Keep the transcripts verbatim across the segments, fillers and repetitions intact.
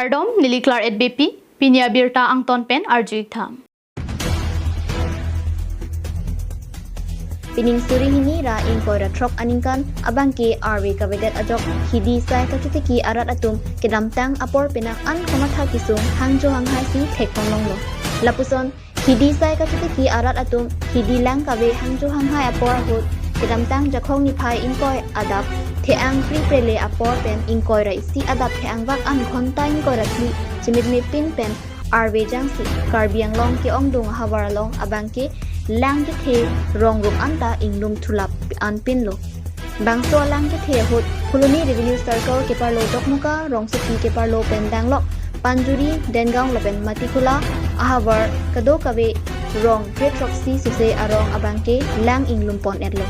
Kardom, neli Claret Beypi, pini abirta angton pen arju-ik tha. Pining suri hini ra ingkoi ra throk aningkan abangke arve kavedet ajok hidi sai kachotiki arat atum kedamtang apor penang an komatha kesung hangjo hanghai si thekponlonglo. Lapuson hidi sai kachotiki arat atum hidi lang kave hangjo hanghai apor ahut kedamtang Jakhong niphai ingkoi adap the-ang pri prele apor pen ingkoi ra isi adap the-angvak an ghonta ingkoi ra phli chimitme pin pen arve jangsi Karbi Anglong ke-ongdung ahavar along abangke lang kethe rong rup anta inglum thulap anpinlo. Bangso alang kethe ahut Phuloni Revenue Circle keparlo Dokmoka, rongsopi keparlo pen danglok Panjuri, Dengaon lapen Matikhola ahavar kadokave rong kre throksi sose arong abangke lang inglum pon-etlo.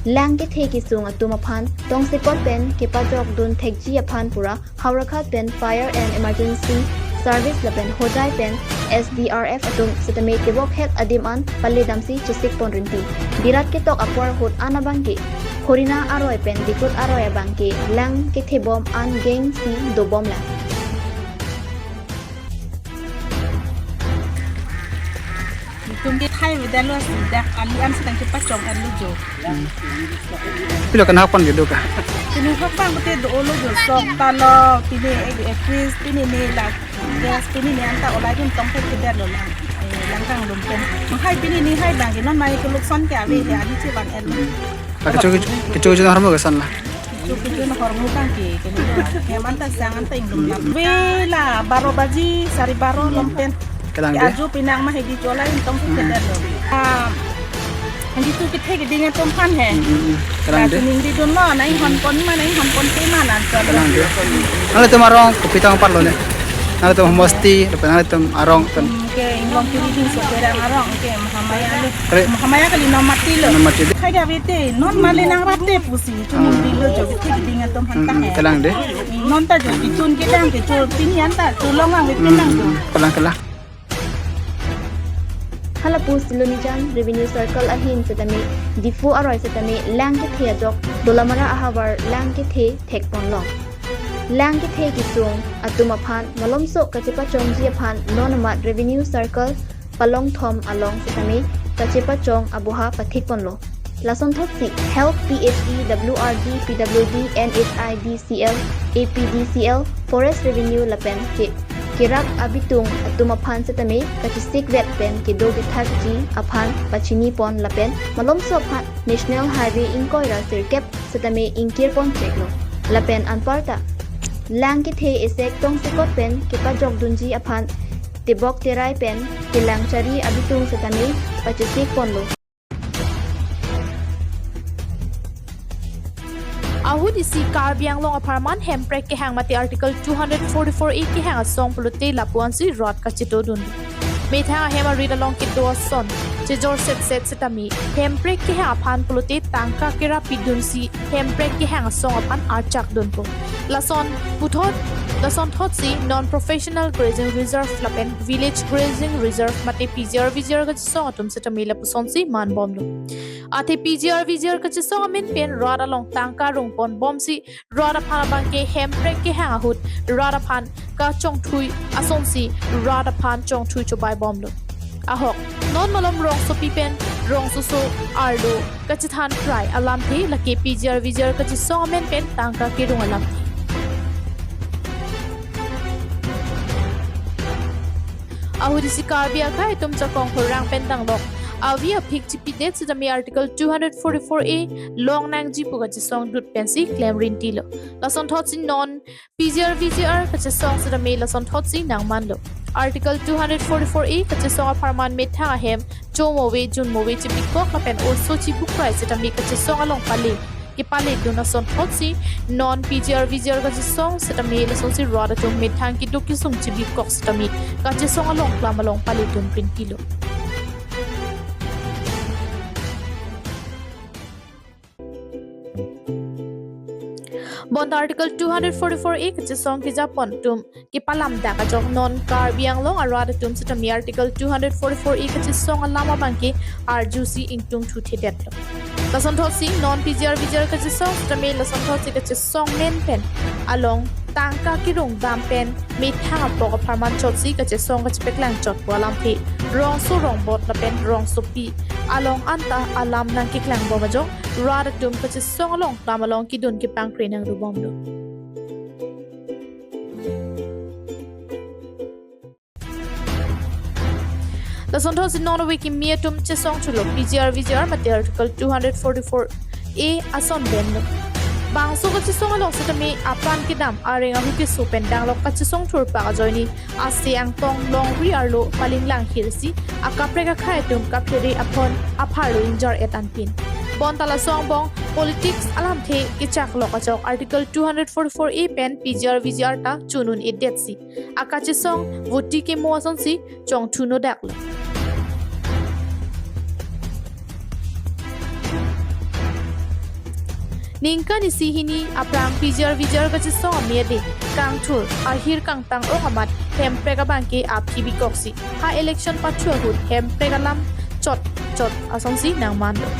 Lang kethe kesung atum aphan tongsekot pen kepajok dun thekji aphan pura Howraghat pen Fire and Emergency Service lapen Hojai pen S D R F atum setame tebok het adim an pale damsi chesik pon rinti. Birat ketok apor ahut an abangke Horina aroi pen Dikut aroi abangke lang kethe bom an geng si dobom lang. Itum ke thai vedetlo si dak ali an sedang kepachong-etlo jo. Pilo kenhok pon kedo ka? Pini hok bang pute do-olo jo, sok talo, pini ek-, ekris, pini ne la gas, pini ne anta olai dun tong pet kedetlo lang. Eh, lang kanglum pen. Hai pini ne hai bang ke non mai keluk son ke ave he, ali chevan-etlo. La kecho kecho kecho hormu kesan la. Kecho kecho hormu bang ke, ke ne hem anta sang anta inglum la. Vela baro baji, sari baro lom pen. Kelang de. Ajo pinang ma hedi chola in tong kedetlo. Ah, andi tu kethe keding atum aphan he. Hmm, hmm, hmm. Kelang de. Ning di dun lo, nai hon pon ma, nai hon pon te ma nan chola. Kelang de. Nanglitum arong kopi tang parlo ne? Nanglitum homosti, lapen nanglitum arong pen. Hmm, ke inglong kiri ding so kerang arong, ke Mahamaya le. Kare. Mahamaya kali nom mati lo. Nom mati de. Khai ga bete, non male nang rate pusi, chunung di lo jo kethe keding atum aphan. Hmm, tang hmm, he. Kelang de. Non ta jo kechun kedang kecho pini anta cholong ang wepin nang jo. Hmm, kelang kelang. Hala pu Silonijan Revenue Circle ahin setame Diphu aroi setame lang kethe ajok Dolamara ahavar lang kethe thekponlong. Lang kethe kesung atum aphan malomso kachepachongji aphan non amat Revenue Circle palongthom along setame kachepachong aboha pathikponlo. Lasonthotsi Health, P H E, W R D, P W D, N H I D C L, A P D C L, Forest Revenue lapen ke kerap abitung atum aphan setame kachesikvet pen kedo kethakji aphan pachinipon lapen malomso aphan National Highway ingkoi ra sirkep setame ingkirpon cheklo. Lapen anparta lang kethe esek tongsekot pen kepajokdunji aphan tebok terai pen kelang chari abitung setame pachesikponlo. Ahut isi Karbi Anglong apharman hemprek kehang mate Article two hundred forty-four A kehang asong pulote lapu-ansi rat kachitodun. Methang ahem arit along kedo ason chejor setset setame hemprek kehang aphan pulote tangka kerapidunsi hemprek kehang asong aphan archakdunpo. Lason puthot, lasonthotsi non professional grazing reserve lapen village grazing reserve mate P G R V G R kachesong atum setame lapusonsi manbomlo. Athe P G R V G R kachesong amen pen rat along tangka rungponbomsi rat aphan abangke hemprek kehang ahut rat aphan kachongthui asonsi rat aphan chongthui chobaibomlo. Ahok, non malom rongsopi pen rongsoso arlo kachethan prai alamthe lake P G R V G R kachesong amen pen tangka kerung alamthe. Ahut isi Karbi akhei atum Jakong Khorang pen danglok avi aphik chipidet setame Article two hundred forty-four A long nangji pu kachesong dut pensi klem rintilo. Lasonthotsi non P G R V G R kachesong setame lasonthotsi nangmanlo. Article two hundred forty-four A kachesong apharman methang ahem chomove junmove chibikok lapen oso chibukrai setame kachesong along pale kepaledun asonthotsi non P G R V G R kachesong setame lasonsi rat atum methang keduk kesung chibikok setame kachesong along klam along paledun printilo. Bonta Article two hundred forty-four A kachesong kejapon atum kepalamdak ajok non Karbi Anglong arat atum sitame Article two hundred forty-four A kachesong alam abangke arjusi ingtungthu thedetlo. Lasonthotsi non P G R V G R kachesong sitame lasonthotsi kachesong men pen along tangka kerung dam pen methang apok apharman chotsi kachesong kachepeklang chot pu alamthe rongso rongbot lapen rongsopi along anta alam nangkeklang bom ajok rat atum kachesong along dam along kedun kepangkre nangdobomlo. Lasonthotsi non ove kimi atum chesong thulo P G R V G R mate Article two hundred forty-four A ason benlo. Bangso kachesong along sitame apran kedam areng ahu keso pen danglok kachesong thurpak ajoine ase angtong longri arlo palinglang hirsi akaprek akhei atum kaphere aphon apharlo ingjir-et anpin. Bonta laso angbong politics alamthe kechaklok ajok Article two hundred forty-four A pen P G R V G R ta chun un-edetsi akachesong voti kemo asonsi chongthu nodaklo. Ningkan isi hini aphrang P G R V G R kachesong amei ade kangthur ahir kangtang ong amat hemprek abangke aphi bikoksi ha election pathu ahut hemprek alam chot chot asonsi nangmanlo.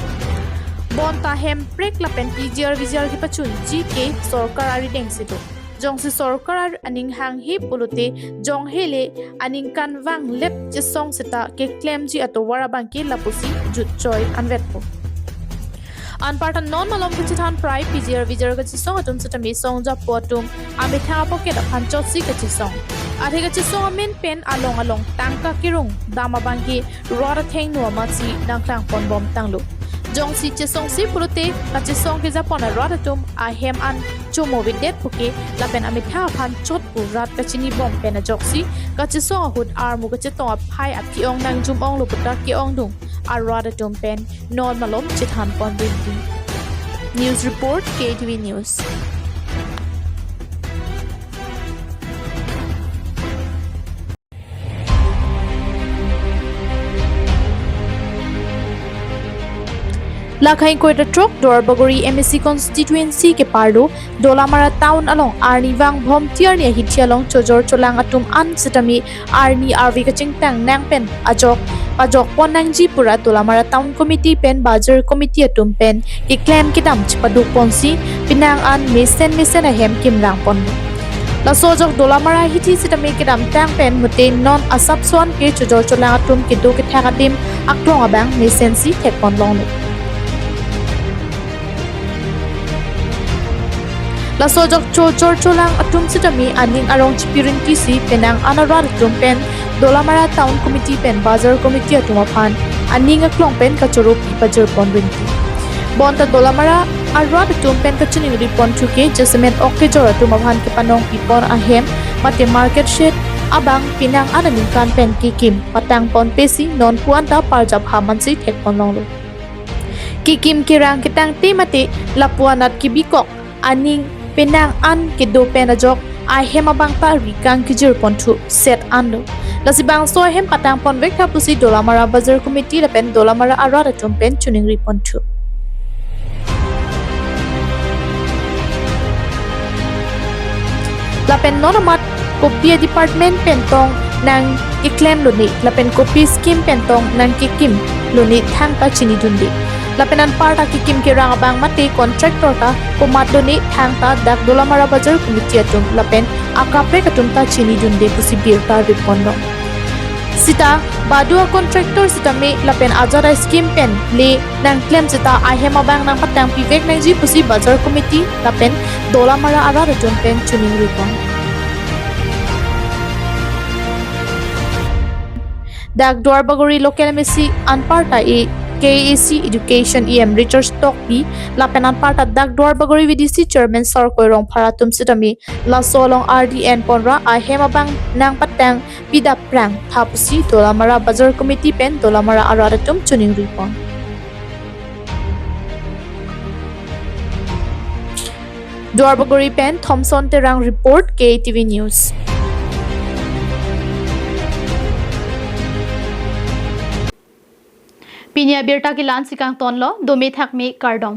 Bonta hemprek lapen P G R V G R kepachunji ke sorkar arideng si do. Jongsi sorkar aning hanghe pulote jonghe le aningkanvang lep chesong seta keklemji atovar abangke lapusi jutchoi anvetpo. Anparta non malom kachethan prai P G R V G R kachesong atum sitame song japo atum amethang apok kedam aphan chotsi kachesong. Athe kachesong amen pen along along tangka kerung dam abangke rat athengno amatsi nangklangpon bomtanglo. Jongsi chesongsi pulote kachesong kejapon arat atum ahem an chomovedet puke lapen amethang aphan chot pu rat kachini bom pen ajoksi kachesong ahut armu kachetong aphai aphi-ong nangjum onglo puta ke-ongdung arat atum pen non malom chethanpon rinti. News report, K T V News. Lake ingkoi ra throk Duarbagori M A C constituency keparlo Dolamara town along arnivang Bhomti arni ahithi along chojor cholang atum an sitame arni arve kachingtang nang pen ajok pajokpon nangji pura Dolamara Town Committee pen Bazar Committee atum pen keklem kedam chepadukponsi penang an mesen mesen ahem kimrangponlo. Laso ajok Dolamara ahithi sitame kedamtang pen mute non asapso an ke chojor cholang atum kedo kethak adim aklong abang mesensi thekponlonglo. Laso ajok chojor cholang atum sitame aning arong chipi rinti si penang an arat atum pen Dolamara Town Committee pen Bazar Committee atum aphan aning aklong pen kachoro pi pajirpon rinti. Bonta Dolamara arat atum pen kachiningri ponthu ke jasemet ok kejor atum aphan kepanong pipon ahem mate market shed abang penang an aningkan pen kekim patangponpesi nonpu anta parjap hamansi thekponlonglo. Kekim kerang ketangte mate lapu anat kebikok aning penang an kedo pen ajok ahem abang ta rikang kejirponthu set anlo. Lasi bangso ahem patangponvek tha pusi Dolamara Bazar Committee lapen Dolamara arat atum pen chiningriponthu. Lapen non amat kopi a-department pen tong nangkeklemlone lapen kopi scheme pen tong nangkekimlone thangta chinidunde. Lapen anparta kekim kerang abang mate contractor ta komatlone thangta dak Dolamara Bazar Committee atum lapen akaprek atum ta chinidunde pusi birta ripon long. Sita badu a-contractor sitame lapen ajat a-scheme pen le nangklem sita ahem abang nangpatangpivek nangji pusi Bazar Committee lapen Dolamara arat atum pen chiningripon. Dak Duarbagori local M A C anparta e K A A C Education E M Richard Tokbi lapen anparta dak Duarbagori V D C Chairman Sarkoi Rongphar atum sitame laso along ardi enponra ahem abang nangpatangpidapprang tha pusi Dolamara Bazar Committee pen Dolamara arat atum chiningripon. Duarbagori pen Thomson Terang report, K T V News. Pini abirta ke la-ansi kangtonlo, dome thakme kardom.